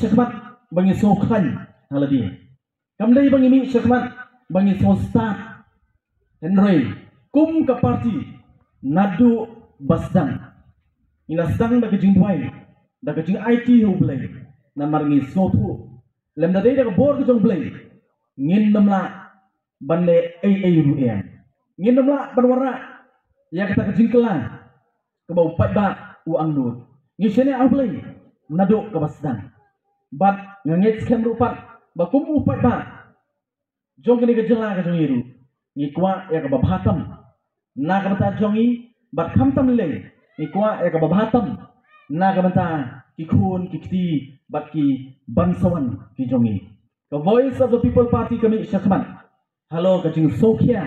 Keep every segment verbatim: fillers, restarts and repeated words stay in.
shakhmat ba ngi sngewkhlaiñ ha lade. Kam dei ba ngi mih shakhmat ba ngi sngewstad. Hynrei kum ka party naduh ba sdang ngi la sdang da ka jingduwai, da ka jingaiti ha U Blei. Namar ngi sngewthuh lymda dei da ka bor ka jong U Blei ngin ym lah ban leh ei ei ruh ïa. Ngin ym lah ban wanrah ïa kata ka jingkylla kaba u paidbah u angnud. Ngi shaniah ha U Blei naduh kaba sdang. Bad nga ngeit skhem ruh pat ba kum u paidbah jong kane ka jylla ka jong ngi ruh, ngi kwah ïa kaba bha tam na ka bynta jong ngi, bad khamtam lei ngi kwah ïa kaba bha tam na ka bynta ki khun ki kti bad ki ban sa wan ki jong ngi. Ka Voice of the People Party ka mih shakhmat halor ka jingsngewkhia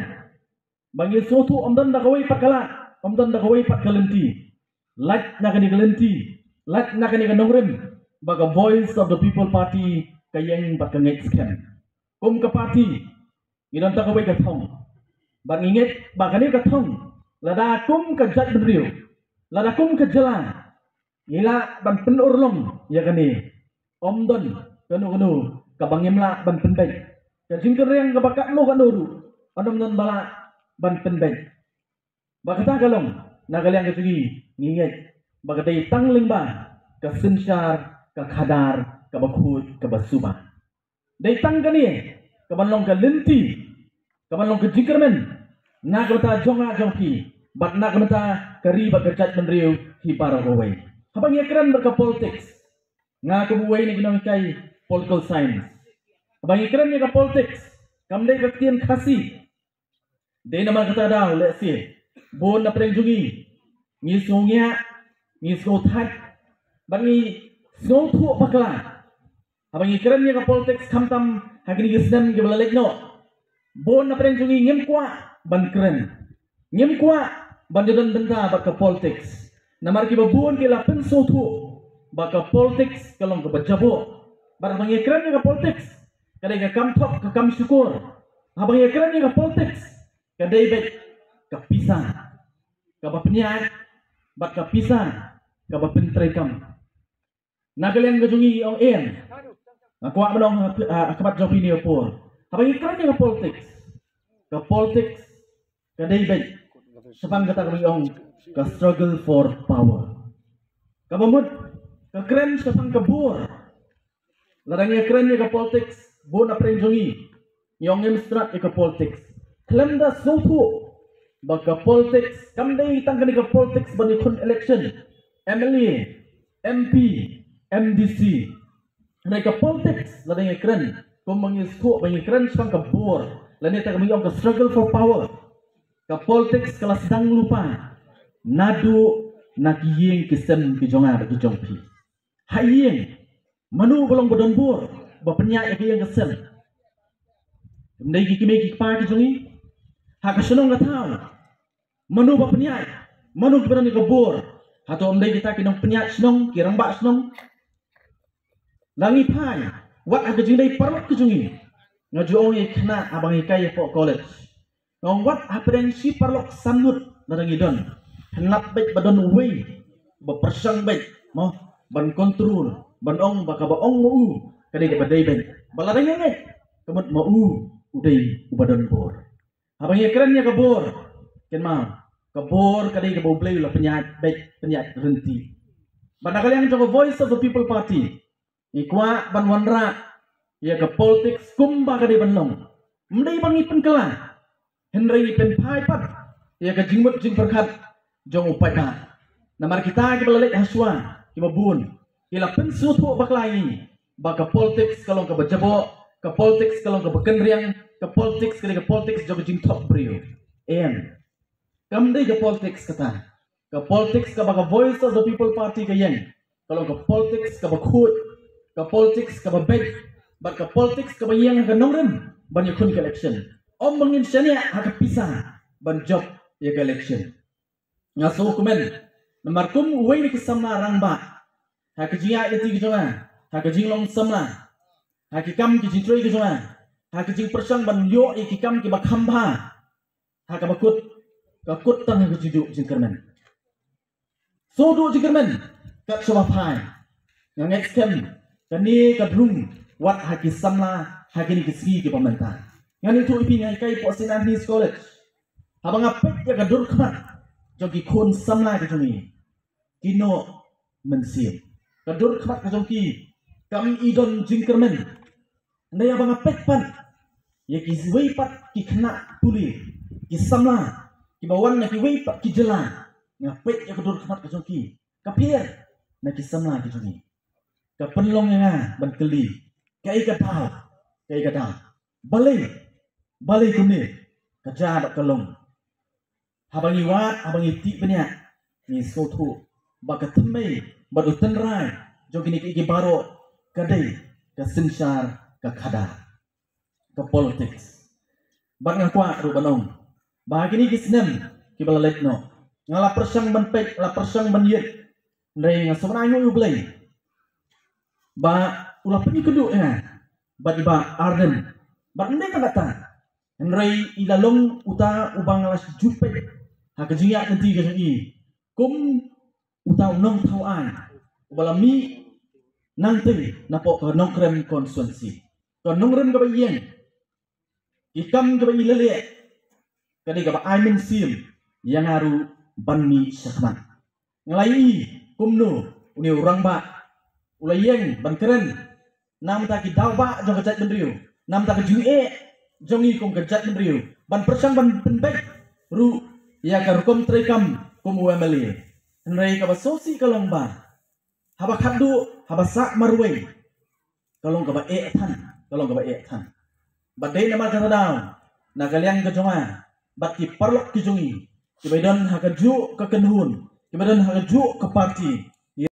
ba ngi sngewthuh ym don da kawei pat ka lad, ym don da kawei pat ka lynti. Lait na kane ka lynti, lait na kane ka nongrim, ba ka Voice of the People Party ka ïeng bad ka ngeit skhem. Kum ka party ngi don tang kawei ka thong, bad ngi ngeit ba kane ka thong, lada kum ka jaitbynriew, lada kum ka jylla ngi lah ban pynurlong ïa kane, ym don kano kano kaba ngim lah ban pynbeit. Ka jingkynriang kaba katno katno ruh, ym don ba lah ban pynbeit. Ba kata ka long, na ka liang ka jong ngi, ngi ngeit ba ka dei tang lyngba ka synshar, ka khadar kaba khuid, kaba suba. Dei tang kane kaban long ka lynti, kaban long ka jingkyrmen na ka bynta jong nga jong phi, bad na ka bynta ka ri bad ka jaitbynriew hi baroh kawei. Haba ngi kren bad ka politics, nga kum uwei na ki nonghikai political science, haba ngi kren ïa ka politics, kam dei ka ktien Khasi. Dei namar kata ka daw lehse bun na pdeng jong ngi, ngi sngewngiah, ngi sngewthait, bad ngi sngewthuh bakla haba ngi kren ïa ka politics, khamtam ha kine ki snem kiba la leit noh. Bun na pdeng jong ngi ngim kwah ban kren, ngim kwah ban ïadon bynta bad ka politics. Namar kiba bun ki la pynsngewthuh ba ka politics ka long kaba jaboh. Bad haba ngi kren ïa ka politics, ka dei ka kam thok, ka kam shukor. Haba ngi kren ïa ka politics, ka dei beit ka pisa kaba pynïaid bad ka pisa kaba pyntreikam. Na ka liang ka jong ngi, ong em, nga kwah ban ong ha, ha, ha khmat jong phi ïa por, haba ngi kren ïa ka politics, ka politics ka dei beit shaphang kata kaba ngi ong ka struggle for power. Kaba mut ka kren shaphang ka bor. Lada ngi kren ïa ka politics, bun na pdeng jong ngi, ngi ong ngim sngewtynnat ïa ka politics. Khlem da sngewthuh ba ka politics kam dei tang kane ka politics ban ïakhun election M L A, M P, M D C. Hynrei ka politics, lada ngi kren, kumba ngi sngewthuh ba ngi kren shaphang ka bor, lane kata kaba ngi ong ka struggle for power, ka politics ka la sdang lypa naduh na ki ïing ki sem ki jong nga bad ki jong phi. Ha ïing, mano ba long ba don bor ba pynïaid ïa ka ïing ka sem? Ym dei ki kmie ki kpa ki jong ngi? Ha ka shnong ka thaw, mano ba pynïaid? Mano kiba don ïa ka bor? Hato ym dei kita ki nongpynïaid shnong, ki rangbah shnong? La ngi phai, wat ha ka jingdei paralok ka jong ngi. Nga ju ong ïa ki khynnah haba ngi hikai hapoh college, nga ong wat hapdeng shi paralok san ngut lada ngi don, hynrei beit ba don uwei ba pyrshang beit, mo, ban control, ban ong ba kaba ong ma u ka dei kaba dei beit. Ba lada ngi ngeit, ka mut ma u u dei uba don bor. Haba ngi kren ïa ka bor, kynmaw, ka bor ka dei kaba U Blei u la pynïaid beit, pynïaid ryntih. Bad na ka liang jong ka Voice of the People Party, ngi kwah ban wanrah ïa ka politics kumba ka dei ban long. Ym dei ba ngi pynkylla, hynrei ngi pynphai pat ïa ka jingmut jingpyrkhat jong u paidbah. Namar kita kiba la leit ha shuwa kiba bun ki la pynsngewthuh bakla ïa ngi ba ka politics ka long kaba jaboh, ka politics ka long kaba kynriang, ka politics ka dei ka politics jong ka jingthok briew. Em, kam dei ka politics kata. Ka politics kaba ka Voice of the People Party ka ïeng, ka long ka politics kaba khuid, ka politics kaba beit, bad ka politics kaba ïeng ha ka nongrim ban ïakhun ka election. Ym ba ngin shaniah ha ka pisa ban jop ïa ka election. Nga sngewkmen namar kum uwei na ki samla rangbah, ha ka jingïaid lynti ka jong nga, ha ka jinglong samla, ha ki kam ki jingtrei ka jong nga, ha ka jingpyrshang ban ïoh ïa ki kam kiba kham bha, ha kaba kut, ka kut tang ha ka jingduh jingkyrmen. Sngewduh jingkyrmen kat shaba phai. Nga ngeit skhem Kane ka rung wat ha ki samla ha kine ki sngi kiba mynta. Ngan ïathuh ïa phi, nga hikai hapoh Saint Anthony's College. Haba nga peit ïa ka dur khmat jong ki khun samla ki jong ngi, ki noh mynsiem. Ka dur khmat ka jong ki kam i don jingkyrmen. Hynrei haba nga peit pat ïa kiwei pat ki khynnah pule, ki samla kiba wan na kiwei pat ki jylla, nga peit ïa ka dur khmat ka jong ki ka pher na ki samla ki jong ngi. Ka pynlong ïa nga ban kylli, kaei ka daw, kaei ka daw? Balei, balei kumne? Ka jia bad ka long, haba ngi wad, haba ngi tih bniah, ngi sngewthuh ba ka thymmei bad u tynrai jong kine kiei kiei baroh ka dei ka synshar, ka khadar, ka politics. Bad nga kwah ruh ban ong ba kine ki snem kiba la leit noh, nga la pyrshang ban peit, la pyrshang ban ïeit, hynrei nga sngewbha ainguh ïa U Blei ba u la pynïakynduh ïa nga bad i Bah Ardent. Bad ym dei tang katta, hynrei i la long uta uba nga la shu peit ha ka jingïaid lynti ka jong i kum uta u nongthaw aiñ uba la mih nangtei napoh ka Nongkrem constituency. Ka nongrim kaba ïeng, ki kam kiba i la leh, ka dei kaba ai mynsiem ïa nga ruh ban mih shakhmat. Nga la ïohi kumno une u rangbah u la ïeng ban kren namar ki daw ba jong ka jaitbynriew, namar ka jingeh jong ngi kum ka jaitbynriew, ban pyrshang ban pynbeit ruh ïa ka rukom treikam kum u M L A. Hynrei kaba sngewsih ka long ba haba khatduh, haba sah marwei, ka long kaba eh than, ka long kaba eh than. Bad dei namar kata ka daw, na ka liang ka jong nga bad ki paralok ki jong ngi kiba don ha kajuh ka kynhun, kiba don ha kajuh ka party,